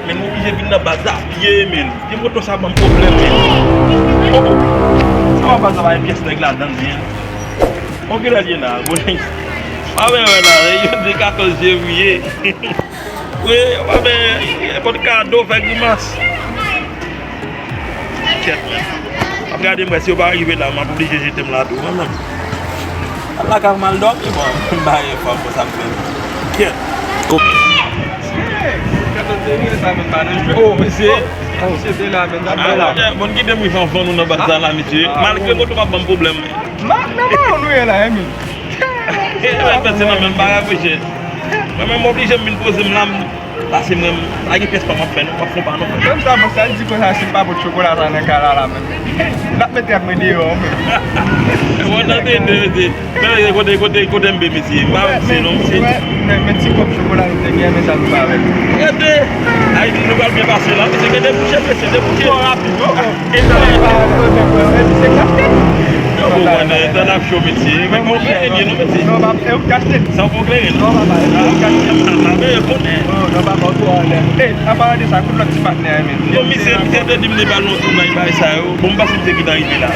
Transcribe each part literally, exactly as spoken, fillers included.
Men m oblije vin nan baz la pye, men. Pye moto sa ban m pwoblèm, men. Oh, oh. Sa pa baz la pa gen pyès nèg ladan l, men. Bon, kilè l ye la? Bon, nèg. Pa wè, wè la, jodi katòz fevriye. Wi, w ap fè nenpòt kado, fè grimas. Kèt, men. W ap gade m wè si yo pa rive la, m ap oblije jete m la tou, mwen menm. Al lakay m al dòmi, bon, m pa gen fanm pou sa m fè. Kèt. Kòk. Oh, mesye. Mesye te la, men, n ap fè la. Bon, kite m rive anvan nou nan baz la, la, mesye. Malgre moto m ap ban m pwoblèm. Nan mawon nou ye la, Emil. E mwen pèse nan menm bagay, mesye. Mwen menm oblije m vin poze m la, m pase mwen, m pa gen pyès pa m ap fè, non, m ap fon pa non. Menm sa, bon, sa l di konsa, si m pa pot chokola sa nan kay la, la, menm. L ap met trap mwen deyò, menm. Mwen nan tete, mesye. Men, kote, kote, kote m be, mesye? M pa wè, mesye, non, mesye. Men, men ti kòb chokola nou te gen, men sa nou pa wè. Gade! Ayiti, nou pral byen pase la, mesye, gen debouche, mesye, debouche. Twò rapid, oh, oh. E sa, e pa, e pa, e pa, e pa, se kache. Yo, bon, mwen, nan, nan ap cho, mesye. Men, bon, men, e byen, non, mesye. Non, pa, e ou kache. Sa ou poko klere, non? Non, papa, e ou kache. Ah, ah, men, e konnen. Oh, non, papa, ou twò anlè. E, an palan de sa, kote lòt ti patnè a, men? Yo, misye, misye te di m li ba l yon tou bay, bay sa yo. Bon, m pa si misye ki t arive la.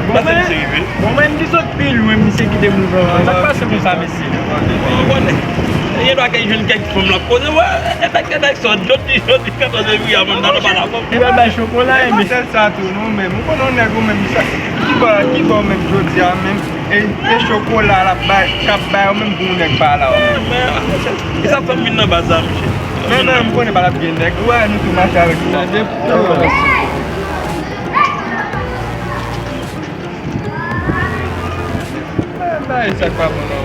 Bon, men, bon, men, m te sot pi lwen, misye kite m rive anvan. Sa k pase konsa, mesye? Ou konnen. Gen dwa kèk jwenn kèk fanm l ap koze, wè, e nèg, e nèg sòt, jodi, jodi, katòz fevriye, mwen, m ta nan pale avè w. Li pral bay chokola, e, men. Sèl sa tou, non, menm. Ou konnen yon nèg ou menm, sa, ki bò, ki bò menm jodi a, menm, e, e chokola l ap bay, k ap bay, ou menm, pou yon nèg pa la, ou menm. Men, men, e sa fè m vin nan baz la, mesye. Men, men, m konnen pa t ap gen nèg. Ou wè, nou tou mache avèk nou. Tande, Bay sa k pa bon non.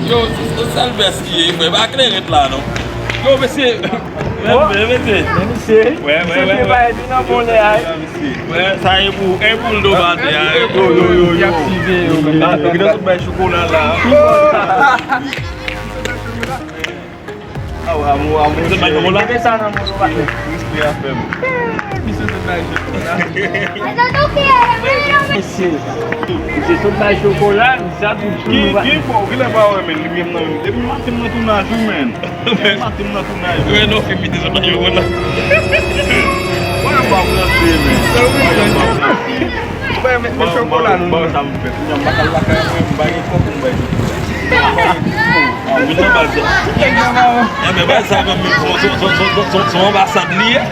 Yo, se sèl vès ki ye, frè. Pa kleren la non. Yo, mesye. Men, men, mesye. Men, mesye. Wè, wè, wè, wè. Bay li nan bon lè a. Wè, sa e pou, e pou l do batè a. Yo, yo, yo, yo. Y ap sive yo, men. Yo, ki nan sot bay chokola la. Aw, amou, amou, cheri. Mete sa nan men w, patnè. Respè a fè m. Misye sot bay chokola. Mesye, misye sot bay chokola, misye a tou. Ki, ki fò, kilè pa wè, men, li menm nan, depi maten m nan tounaj, wi, men. Depi maten m nan tounaj, wi. Wè, non, fim, misye sot bay chokola. Wè, m pa pran se, men. Wè, m pa pran se. Ou pa met, met chokola nan men. Bon, sa m fè. Kounya m pa ka al lakay mwen, m pa gen kòb pou m bay chokola. Ah, ou nan baz la. Enben, baz sa menm, se, se, se yon anbasad li ye.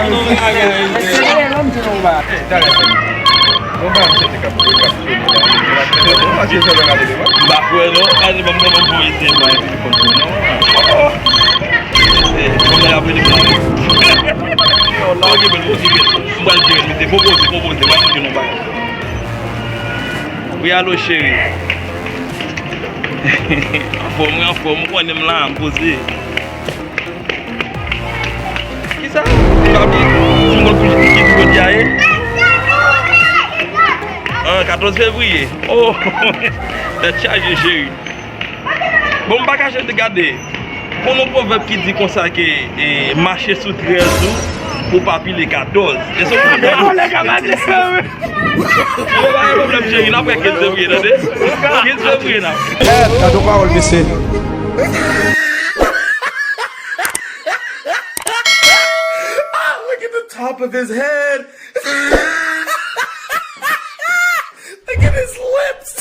Non, bagay. Eh, talè, talè. Bon, ba, misye te kap, kap. M pa kwè, non. Gade, ban m, ban m voye se bay telefòn pou non. Oh. Eh, kòman y ap rele m la? Okipe l, okipe l. M pral jere l, mesye. Popoze, popoze. Mwen, mwen, mwen, mwen. Wi, alo, cheri. Anfòm, wi, anfòm. Ou konnen m la, m poze. Kisa? Papi, si m konn pou ki jou jodi a ye? Ah, katòz fevriye. Oh, tèt chaje, cheri. Bon, m pa kache te gade. Konn yon pwovèb ki di konsa ke, e, mache sou trèz ou pou pa pile katòz. Èske w konn sa? Yo, pa gen pwoblèm, cheri, n ap wè kenz fevriye, tande? Kenz fevriye, n ap. Eh, gade yon pawòl, mesye. Look at the top of his head. Look at his lips.